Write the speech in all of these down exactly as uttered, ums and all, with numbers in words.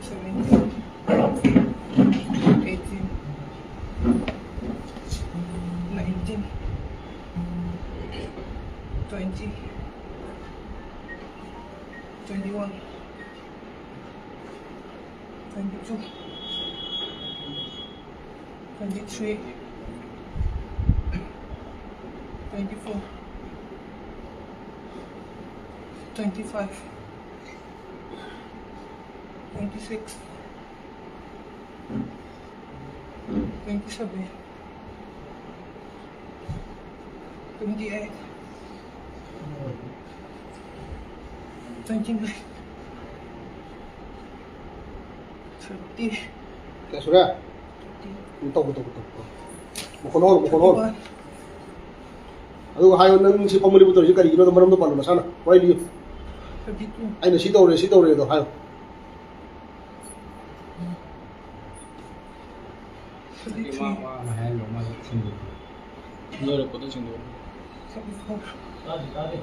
seventeen, eighteen, nineteen, twenty, twenty-one, twenty-two, twenty-three, twenty-four, twenty-five, twenty-six, twenty-seven, twenty-eight, twenty-nine, thirty. ꯀꯌꯥ ꯁꯨꯔꯦ? ꯎꯝ, ꯇꯧꯕ, ꯇꯧꯕ, ꯇꯧꯕ, ꯇꯧꯕ꯫ ꯃꯈꯣꯟ ꯍꯧꯔꯣ, ꯃꯈꯣꯟ ꯍꯧꯔꯣ꯫ ꯑꯗꯨꯒ ꯍꯥꯏꯌꯣ, ꯅꯪ ꯁꯤ ꯐꯝꯃ ꯂꯦꯞꯄ ꯇꯧꯔꯤꯁꯦ ꯀꯔꯤꯒꯤꯅꯣꯗꯣ ꯃꯔꯝꯗꯣ ꯄꯥꯜꯂꯣ ꯅꯁꯥꯅ꯫ ꯋꯥꯔꯤ ꯂꯤꯌꯨ꯫ Thirty two. ꯑꯩꯅ ꯁꯤ ꯇꯧꯔꯦ, ꯁꯤ ꯇꯧꯔꯦꯗꯣ ꯍꯥꯏꯌꯣ꯫ Thirty three. ꯃꯥ ꯋꯥ ꯑꯃ ꯍꯥꯏꯍꯜꯂꯣ, ꯃꯥꯁꯨ ꯈꯨꯝꯗꯦ꯫ ꯂꯣꯏꯔꯛꯄꯗ ꯁꯤꯡꯗꯣꯛꯑꯣ꯫ Thirty four. ꯇꯥꯗꯦ, ꯇꯥꯗꯦ꯫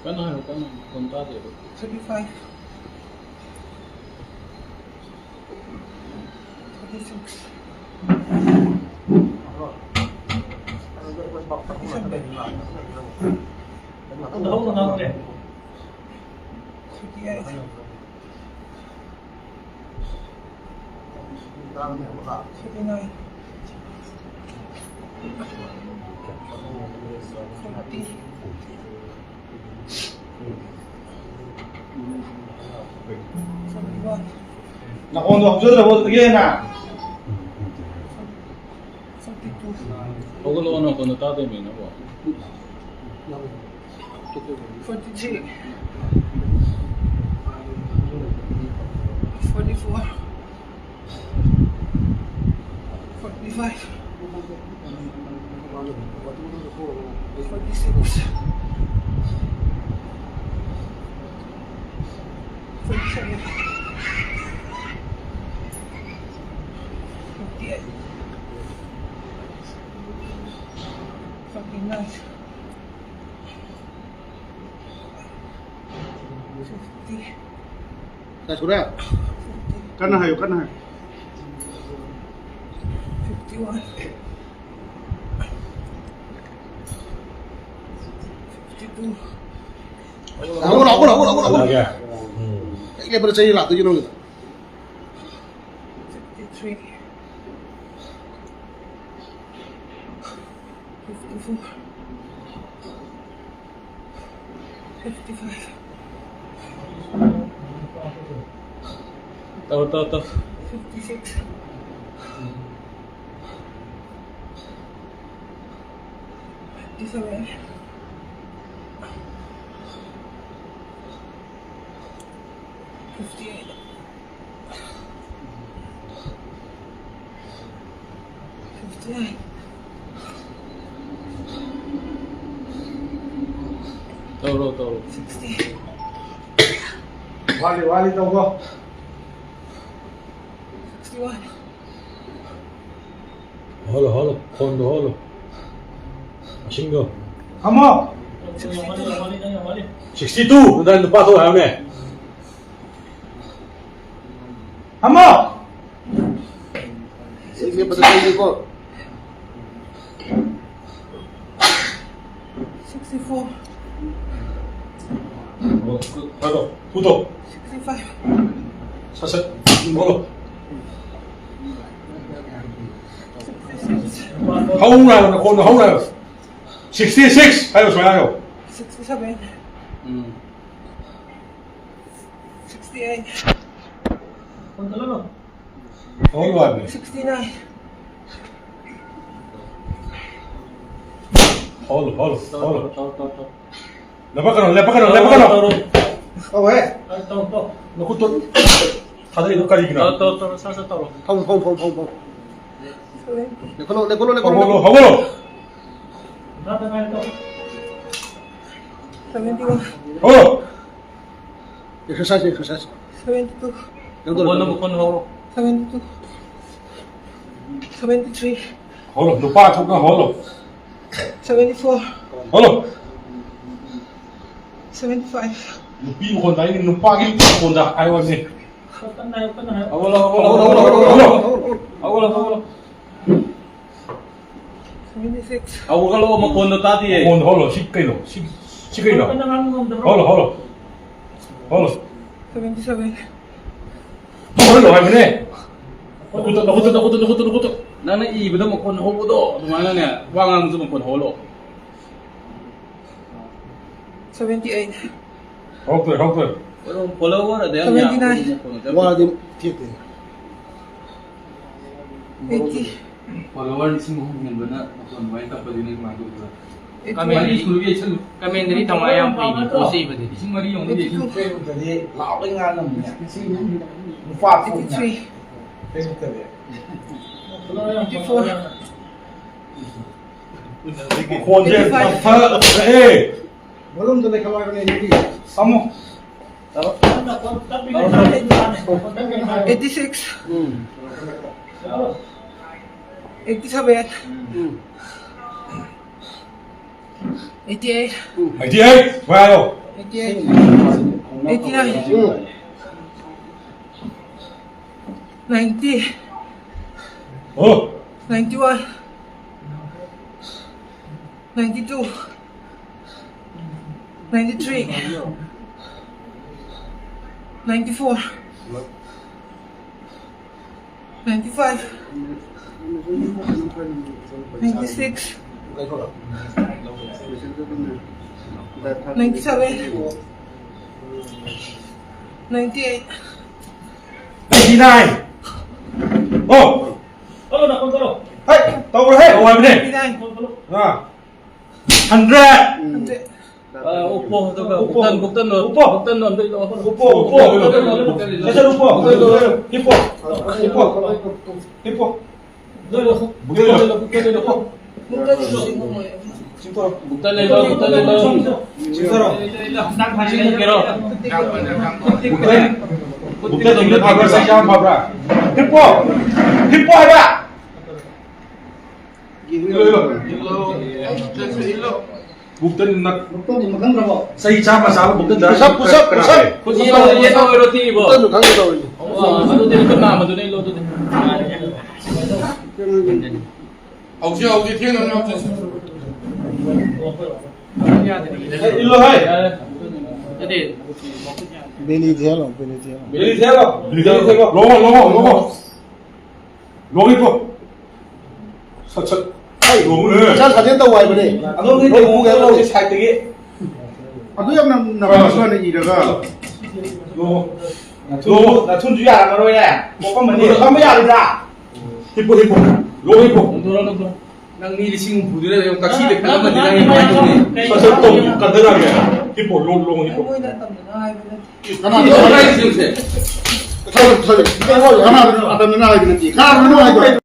ꯀꯟꯅ ꯍꯥꯏꯔꯣ, ꯀꯟꯅ꯫ ꯃꯈꯣꯟ ꯇꯥꯗꯦꯕ꯫ Thirty five. Thirty six. Thirty seven. Thirty eight. Thirty nine. Forty. Forty one. ꯅꯈꯣꯟꯗꯣ ꯍꯧꯖꯗ꯭ꯔꯕꯣ ꯑꯗꯨꯗꯒꯤ ꯍꯦꯟꯅ? Forty two. ꯍꯧꯒꯠꯂꯛꯑꯣ, ꯅꯈꯣꯟꯗꯣ ꯇꯥꯗꯦꯃꯤ ꯅꯪꯕꯣ꯫ Forty three. Forty four. Forty five. Forty six. Forty seven. Forty eight. Forty nine. ꯀꯌꯥ ꯁꯨꯔꯦ? ꯀꯟꯅ ꯍꯥꯏꯌꯨ, ꯀꯟꯅ ꯍꯥꯏꯌꯨ꯫ Fifty one. Fifty two. ꯍꯧꯒꯠꯂꯣ, ꯍꯧꯒꯠꯂꯣ, ꯍꯧꯒꯠꯂꯣ, ꯍꯧꯒꯠꯂꯣ, ꯍꯧꯒꯠꯂꯣ꯫ ꯀꯩ ꯂꯦꯞꯄꯗ ꯆꯩ ꯂꯥꯛꯇꯣꯏꯁꯦ ꯅꯪꯒꯤꯗ? Fifty three. Fifty four. Fifty five. ꯇꯧ, ꯇꯧ, ꯇꯧ꯫ Fifty six. Fifty seven. Fifty eight. Fifty nine. ꯇꯧꯔꯣ, ꯇꯧꯔꯣ꯫ ꯁꯤꯛꯁꯇꯤ꯫ ꯋꯥꯠꯂꯤ, ꯋꯥꯠꯂꯤ, ꯇꯧꯕ꯫ Sixty one. ꯍꯣꯜꯂꯣ, ꯍꯣꯜꯂꯣ, ꯈꯣꯟꯗꯣ ꯍꯣꯜꯂꯣ꯫ ꯃꯁꯤꯡꯗꯣ꯫ ꯊꯝꯃꯣ꯫ Sixty two. Sixty two. ꯑꯗꯨꯗ ꯅꯨꯄꯥ ꯊꯣꯛ ꯍꯥꯏꯕꯅꯦ꯫ ꯊꯝꯃꯣ꯫ Sixty four. ꯍꯣꯜꯂꯣ, ꯍꯣꯜꯂꯣ꯫ Sixty five. ꯁꯠ ꯁꯠ꯫ ꯍꯣꯜꯂꯣ꯫ ꯍꯧꯅ ꯍꯥꯏꯌꯣ, ꯅꯈꯣꯟꯗꯣ ꯍꯧꯅ ꯍꯥꯏꯌꯣ꯫ ꯁꯤꯛꯁꯇꯤ ꯁꯤꯛꯁ ꯍꯥꯏꯌꯣ, ꯁꯨꯃꯥꯏꯅ ꯍꯥꯏꯌꯣ꯫ Sixty seven. Um. Sixty eight. ꯍꯣꯜꯂꯣ ꯍꯥꯏꯕꯅꯦ꯫ Sixty nine. ꯍꯣꯜꯂꯣ, ꯍꯣꯜꯂꯣ, ꯍꯣꯜꯂꯣ꯫ ꯇꯧꯔꯣ, ꯇꯧꯔꯣ, ꯇꯧꯔꯣ, ꯇꯧꯔꯣ꯫ ꯂꯦꯞꯄꯛꯀꯅꯣ, ꯂꯦꯞꯄꯛꯀꯅꯣ, ꯂꯦꯞꯄꯛꯀꯅꯣ꯫ ꯇꯧꯔꯣ, ꯇꯧꯔꯣ꯫ ꯇꯧꯍꯦ꯫ ꯇꯧꯔꯣ, ꯇꯧꯔꯣ, ꯇꯧꯔꯣ꯫ ꯅꯈꯨꯠꯇꯣ ꯊꯥꯗꯔꯤꯗꯣ ꯀꯔꯤꯒꯤꯅꯣ? ꯇꯧꯔꯣ, ꯇꯧꯔꯣ, ꯇꯧꯔꯣ, ꯁꯠ, ꯁꯠ ꯇꯧꯔꯣ꯫ ꯐꯝ, ꯐꯝ, ꯐꯝ, ꯐꯝ, ꯐꯝ꯫ ꯂꯦꯞꯈꯠꯂꯣ, ꯂꯦꯞꯈꯠꯂꯣ, ꯂꯦꯞꯈꯠꯂꯣ꯫ ꯍꯧꯒꯠꯂꯣ, ꯍꯧꯒꯠꯂꯣ꯫ Seventy one. ꯍꯧꯒꯠꯂꯣ꯫ Exercise, exercise. Seventy two. ꯀꯩꯅꯣ ꯇꯧꯔꯣ, ꯀꯣꯟꯅ, ꯀꯣꯟꯅ ꯍꯧꯔꯣ꯫ Seventy two. Seventy three. ꯍꯧꯒꯠꯂꯣ, ꯅꯨꯄꯥ ꯊꯣꯛꯅ ꯍꯧꯒꯠꯂꯣ꯫ Seventy four. ꯍꯧꯒꯠꯂꯣ꯫ Seventy five. ꯅꯨꯄꯤ ꯃꯈꯣꯟꯗ, ꯑꯩꯒꯤ ꯅꯨꯄꯥꯒꯤ ꯃꯈꯣꯟꯗ ꯍꯥꯏꯌꯣ ꯍꯥꯏꯕꯅꯦ꯫ ꯀꯟꯅ ꯍꯥꯏꯌꯣ, ꯀꯟꯅ ꯍꯥꯏꯌꯣ꯫ ꯍꯧꯒꯠꯂꯣ, ꯍꯧꯒꯠꯂꯣ, ꯍꯧꯒꯠꯂꯣ, ꯍꯧꯒꯠꯂꯣ, ꯍꯧꯒꯠꯂꯣ, ꯍꯧꯒꯠꯂꯣ, ꯍꯧꯒꯠꯂꯣ, ꯍꯧꯒꯠꯂꯣ꯫ Seventy six. ꯍꯧꯒꯠꯂꯣ, ꯃꯈꯣꯟꯗꯣ ꯇꯥꯗꯤꯌꯦ꯫ ꯃꯈꯣꯟꯗꯣ ꯍꯧꯒꯠꯂꯣ, ꯁꯤ ꯀꯩꯅꯣ? ꯁꯤ, ꯁꯤ ꯀꯩꯅꯣ? ꯀꯟꯅ ꯉꯥꯡꯕ ꯉꯝꯗꯕ꯭ꯔꯣ? ꯍꯧꯒꯠꯂꯣ, ꯍꯧꯒꯠꯂꯣ, ꯍꯧꯒꯠꯂꯣ꯫ Seventy seven. ꯍꯧꯒꯠꯂꯣ ꯍꯥꯏꯕꯅꯦ꯫ ꯅꯈꯨꯠꯇꯣ, ꯅꯈꯨꯠꯇꯣ, ꯅꯈꯨꯠꯇꯣ, ꯅꯈꯨꯠꯇꯣ, ꯅꯈꯨꯠꯇꯣ꯫ ꯅꯪꯅ ꯏꯕꯗ ꯃꯈꯣꯟ ꯍꯧꯕꯗꯣ ꯑꯗꯨꯃꯥꯏꯅꯅꯦ, ꯋꯥ ꯉꯥꯡꯕꯁꯨ ꯃꯈꯣꯟ ꯍꯧꯍꯜꯂꯣ꯫ Seventy eight. ꯍꯧꯔꯛꯇꯣꯏ, ꯍꯧꯔꯛꯇꯣꯏ꯫ ꯀꯩꯅꯣ, follower ꯑꯗ ꯌꯥꯝ ꯌꯥꯝꯕ ꯁꯚꯦꯟꯇꯤ ꯅꯥꯏꯟ꯫ ꯃꯈꯣꯟ ꯑꯗ ꯋꯥꯗꯤ ꯊꯦꯠꯇꯦ꯫ Eighty. Follower ꯂꯤꯁꯤꯡ ꯑꯍꯨꯝ ꯍꯦꯟꯕꯅ ꯃꯈꯣꯟ ꯑꯗꯨꯃꯥꯏꯅ ꯇꯞꯄꯗꯤ ꯅꯪ ꯀꯃꯥꯏꯅ ꯇꯧꯗꯣꯏꯕ? Eighty one. ꯃꯥꯒꯤ ꯁ꯭ꯀꯨꯜꯒꯤ ꯌꯦꯛꯁꯜꯂꯨ꯫ Commentary ꯊꯝꯃꯒ ꯌꯥꯝ ꯐꯩꯅꯦ, ꯄꯣꯠ ꯆꯩꯕꯗꯤ꯫ ꯂꯤꯁꯤꯡ ꯃꯔꯤ ꯌꯧꯅ ꯌꯦꯛꯁꯜꯂꯨ꯫ Eighty two. ꯀꯩꯅꯣꯗꯗꯤ ꯂꯥꯎꯕꯩ ꯉꯥꯡꯉꯝꯅꯦ꯫ ꯅꯨꯄꯥ ꯊꯣꯛꯅ꯫ Eighty three. Facebookꯇꯗꯤ꯫ Eighty four. ꯃꯈꯣꯟꯁꯦ ꯇꯞꯊꯔꯛꯑꯦ꯫ ꯃꯔꯨꯝꯗ ꯂꯩꯈꯠꯂꯣ ꯍꯥꯏꯕꯅꯦ, ꯑꯗꯨꯗꯤ꯫ ꯊꯝꯃꯣ꯫ Eighty six. ꯎꯝ꯫ Eighty seven. ꯎꯝ꯫ Eighty eight. Eighty eight. ꯍꯥꯏꯔꯣ꯫ Eighty eight. Eighty nine. ꯎꯝ꯫ Ninety. ꯑꯣ꯫ Ninety one. Ninety two. Ninety three. Ninety four. Ninety five. Ninety six. Ninety seven. Ninety eight. Eighty nine. ꯑꯣ꯫ ꯍꯩ, ꯇꯧꯔꯣꯍꯦ꯫ ꯇꯧ ꯍꯥꯏꯕꯅꯦ꯫ Eighty nine. ꯑꯥ꯫ Hundred꯫ Hundred. ꯑ, ꯎꯞꯄꯣ, ꯑꯗꯨꯒ ꯎꯞꯄꯣ꯫ ꯕꯨꯛꯇꯟ, ꯕꯨꯛꯇꯟꯗꯣ, ꯎꯞꯄꯣ꯫ ꯕꯨꯛꯇꯟꯗꯣ ꯑꯝꯇ ꯏꯜꯂꯛꯑꯣ꯫ ꯎꯞꯄꯣ, ꯎꯞꯄꯣ꯫ ꯕꯨꯛꯇꯟꯗꯣ ꯏꯜꯂꯛꯑꯣ꯫ ꯁꯠ ꯁꯠ ꯎꯞꯄꯣ꯫ ꯍꯤꯞꯄꯣ꯫ ꯍꯤꯞꯄꯣ꯫ ꯍꯤꯞꯄꯣ꯫ ꯕꯨꯛꯇꯟ ꯏꯜꯂꯣ, ꯕꯨꯛꯇꯟ ꯏꯜꯂꯣ꯫ ꯕꯨꯛꯇꯟ ꯂꯩꯔꯣ, ꯕꯨꯛꯇꯟ ꯂꯩꯔꯣ꯫ ꯆꯤꯡꯊꯔꯣ꯫ ꯆꯤꯡꯊꯔꯣ꯫ ꯕꯨꯛꯇꯟ, ꯕꯨꯛꯇꯟ ꯏꯟꯕ ꯐꯕ꯭ꯔꯥ? ꯁꯛ ꯌꯥꯝ ꯐꯕ꯭ꯔꯥ? ꯍꯤꯞꯄꯣ꯫ ꯍꯤꯞꯄꯣ ꯍꯥꯏꯕ꯫ ꯏꯜꯂꯣ, ꯏꯜꯂꯣ꯫ ꯏꯜꯂꯣ꯫ ꯕꯨꯛꯇꯟꯁꯨ ꯏꯜꯂꯣ꯫ ꯕꯨꯛꯇꯟ ꯅꯛ-, ꯕꯨꯛꯇꯟ ꯃꯈꯟꯗ꯭ꯔꯕꯣ? ꯆꯍꯤ ꯆꯥꯝꯃ ꯆꯥꯕ ꯕꯨꯛꯇꯟꯗ ꯄꯨꯁꯞ, ꯄꯨꯁꯞ, ꯀꯅꯥ ꯄꯨꯁꯞ꯫ ꯂꯩ? ꯈꯨꯖꯤ ꯂꯧꯔꯣ, ꯌꯦꯠ ꯂꯧꯔꯣ, ꯇꯤꯕꯣ? ꯕꯨꯛꯇꯟ ꯈꯪꯒꯦ ꯇꯧꯔꯤꯅꯤ꯫ ꯑꯣ, ꯑꯗꯨꯗꯤ ꯂꯨꯄꯥ ꯅꯥꯝꯃꯗꯨꯅꯦ ꯂꯧꯗꯨꯗꯤ꯫ ꯍꯧꯖꯤꯛ, ꯍꯧꯖꯤꯛ ꯊꯦꯡꯅ ꯂꯥꯎ ꯆꯠꯁꯤ꯫ ꯏꯜꯂꯣ ꯍꯥꯏ꯫ ꯌꯥꯔꯦ꯫ ꯑꯗꯨꯗꯤ ꯕꯦꯂꯤ ꯊꯦꯜꯂꯣ, ꯕꯦꯂꯤ ꯊꯦꯜꯂꯣ꯫ ꯕꯦꯂꯤ ꯊꯦꯜꯂꯣ꯫ ꯂꯣꯡꯉꯣ, ꯂꯣꯡꯉꯣ, ꯂꯣꯡꯉꯣ꯫ ꯂꯣꯡꯉꯤꯀꯣ꯫ ꯁꯠ, ꯁꯠ꯫ ꯑꯩ ꯂꯣꯡꯉꯨꯅꯦ꯫ ꯏꯆꯥ ꯁꯥꯖꯦꯜ ꯇꯧ ꯍꯥꯏꯕꯅꯦ꯫ ꯑꯗꯣꯝꯗꯤ ꯂꯣꯡ ꯄꯨꯒꯦ ꯇꯧ꯫ ꯂꯣꯡꯉꯨꯅꯦ, ꯁꯥꯏꯠꯇꯒꯤ꯫ ꯑꯗꯨ ꯌꯥꯝ ꯅꯝ-, ꯅꯝ-, ꯁꯨꯃꯥꯏꯅ ꯏꯔꯒ꯫ ꯂꯣꯡꯉꯣ꯫ ꯅꯊꯨꯟꯁꯨ, ꯅꯊꯨꯟꯁꯨ ꯌꯥꯔꯝꯃꯔꯣꯏꯅꯦ꯫ ꯄꯣꯛꯐꯝ ꯑꯅꯤ꯫ ꯐꯝꯕ ꯌꯥꯔꯣꯏꯗ꯭ꯔꯥ? ꯍꯤꯞꯄꯣ, ꯍꯤꯞꯄꯣ꯫ ꯂꯣꯡ ꯍꯤꯞꯄꯣ꯫ ꯅꯪ ꯃꯤ ꯂꯤꯁꯤꯡ ꯍꯨꯝꯐꯨꯗꯨꯗ ꯂꯩꯌꯣ, ꯇꯛꯁꯤꯗ ꯐꯤꯜ ꯑꯃꯗꯤ ꯅꯪ ꯀꯃꯥꯏꯅ ꯇꯧꯅꯤ? ꯁꯠ ꯁꯠ ꯇꯧ, ꯀꯟꯊꯔꯛꯑꯒꯦ꯫ ꯍꯤꯞꯄꯣ, ꯂꯣꯡ, ꯂꯣꯡ ꯍꯤꯞꯄꯣ꯫ ꯀꯅꯥ ꯇꯧꯔ ꯍꯥꯏꯁꯦ ꯍꯧꯖꯤꯛ? ꯊꯥꯖ-, ꯊꯥꯖ-, ꯀꯅꯥ ꯑꯇꯝꯅꯅ ꯍꯥꯏꯕ ꯅꯠꯇꯦ꯫ ꯀꯅꯥꯅꯣ ꯍꯥꯏꯗꯣ?